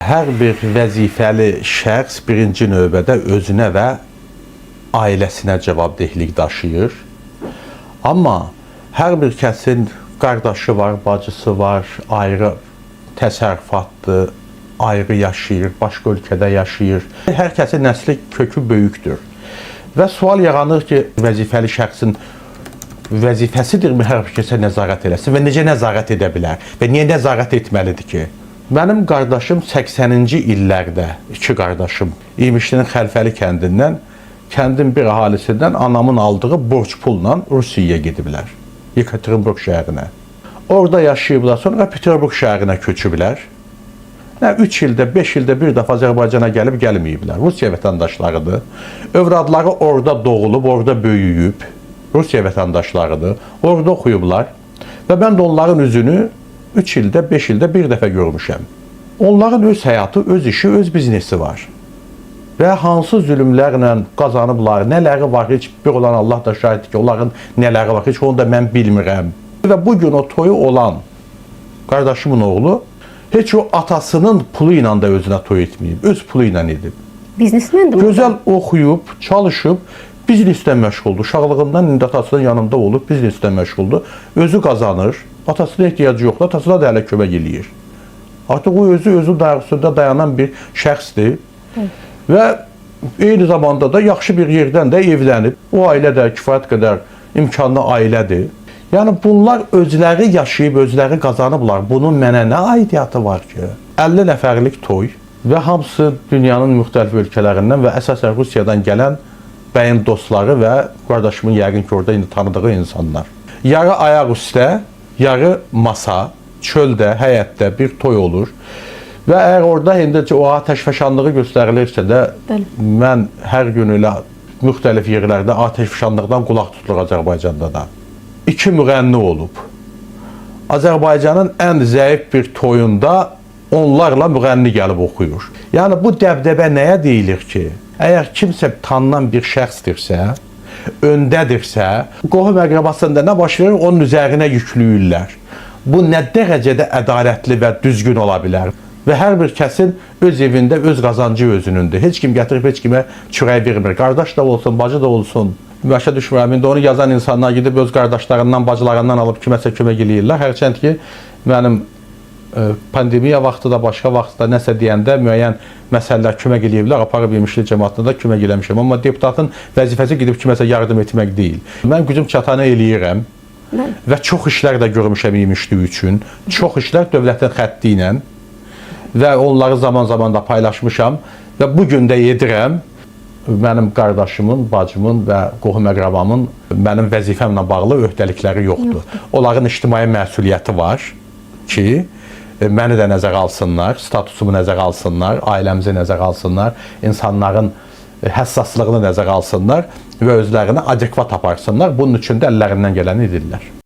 Hər bir vəzifəli şəxs birinci növbədə özünə və ailəsinə cavabdehlik daşıyır. Amma hər bir kəsin qardaşı var, bacısı var, ayrı təsərrüfatdır, ayrı yaşayır, başqa ölkədə yaşayır. Hər kəsin nəsli kökü böyükdür. Və sual yaranır ki, vəzifəli şəxsin vəzifəsidirmi hər bir kəsə nəzarət eləsin və necə nəzarət edə bilər və niyə nəzarət etməlidir ki? Mənim qardaşım 80-ci illərdə, iki qardaşım İmişlinin Xəlfəli kəndindən, kəndin bir əhalisindən anamın aldığı borc pulla Rusiyaya gediblər. Yekaterinburq şəhərinə. Orada yaşayıblar, sonra Peterburq şəhərinə köçüblər. Nə 3 ildə, 5 ildə bir dəfə Azərbaycana gəlib gəlməyiblər. Rusiya vətəndaşlarıdır. Övladları orada doğulub, orada böyüyüb. Rusiya vətəndaşlarıdır. Orada oxuyublar. Və mən də onların üzünü 3 ildə, 5 ildə bir dəfə görmüşəm. Onların öz həyatı, öz işi, öz biznesi var. Və hansı zülmlərlə qazanıblar, nələri var, heç bir olan Allah da şahiddir ki, onların nələri var, heç onu da mən bilmirəm. Və bu gün o toyu olan qardaşımın oğlu heç o atasının pulu ilə də özünə toy etməyib, öz pulu ilə edib. Biznesmendir mi? Gözəl oxuyub, çalışıb, bizneslə məşğuldur. Uşaqlığından indi atasının yanında olub, bizneslə məşğuldur. Özü qazanır, atasına ehtiyacı yoxdur, atasına da hələ kömək eləyir. Artıq o özü özü dayaq üstündə dayanan bir şəxsdir. Və eyni zamanda da yaxşı bir yerdən də evlənib. O ailə də kifayət qədər imkanlı ailədir. Yəni bunlar özləri yaşayıb, özləri qazanıblar. Bunun mənə nə aidiyyatı var ki? 50 nəfərlik toy və hamısı dünyanın müxtəlif ölkələrindən və əsasən Rusiyadan gələn bəyin dostları və qardaşımın yəqin ki, orada indi tanıdığı insanlar. Yarı ayaq üstə, yarı masa, çöldə, həyətdə bir toy olur. Və əgər orada indi o atəşfəşanlığı göstərilirsə də, Bəli. mən hər gün elə müxtəlif yerlərdə atəşfəşanlıqdan qulaq tutulur Azərbaycanda da. İki müğənni olub. Azərbaycanın ən zəif bir toyunda onlarla müğənni gəlib oxuyur. Yəni bu dəbdəbə nəyə deyilir ki? Əgər kimsə tanınan bir şəxsdirsə, öndədirsə, qohum əqrəbasında nə baş verir, onun üzərinə yükləyirlər. Bu nə dərəcədə ədalətli və düzgün ola bilər? Və hər bir kəsin öz evində öz qazancı özünündür. Heç kim gətirib heç kimə çörək vermir. Qardaş da olsun, bacı da olsun. Başa düşmürəm. İndi onu yazan insanlar gedib öz qardaşlarından, bacılarından alıb kiməsə kömək eləyirlər. Hərçənd ki, mənim pandemiya vaxtı da, başqa vaxtda nəsə deyəndə müəyyən məsələlər kömək eləyiblər, aparıb İmişli cəmaatına da kömək eləmişəm. Amma deputatın vəzifəsi gedib kiməsə yardım etmək deyil. Mən gücüm çatanı eləyirəm. Bəli. Və çox işlər də görmüşəm İmişli üçün. Çox işlər dövlətin xətti ilə və onları zaman-zaman da paylaşmışam və bu gün də edirəm. Mənim qardaşımın, bacımın və qohum əqrəbamın mənim vəzifəmlə bağlı öhdəlikləri yoxdur. Onların ictimai məsuliyyəti var ki, məni də nəzərə alsınlar, statusumu nəzərə alsınlar, ailəmizi nəzərə alsınlar, insanların həssaslığını nəzərə alsınlar və özlərini adekvat aparsınlar. Bunun üçün də əllərindən gələni edirlər.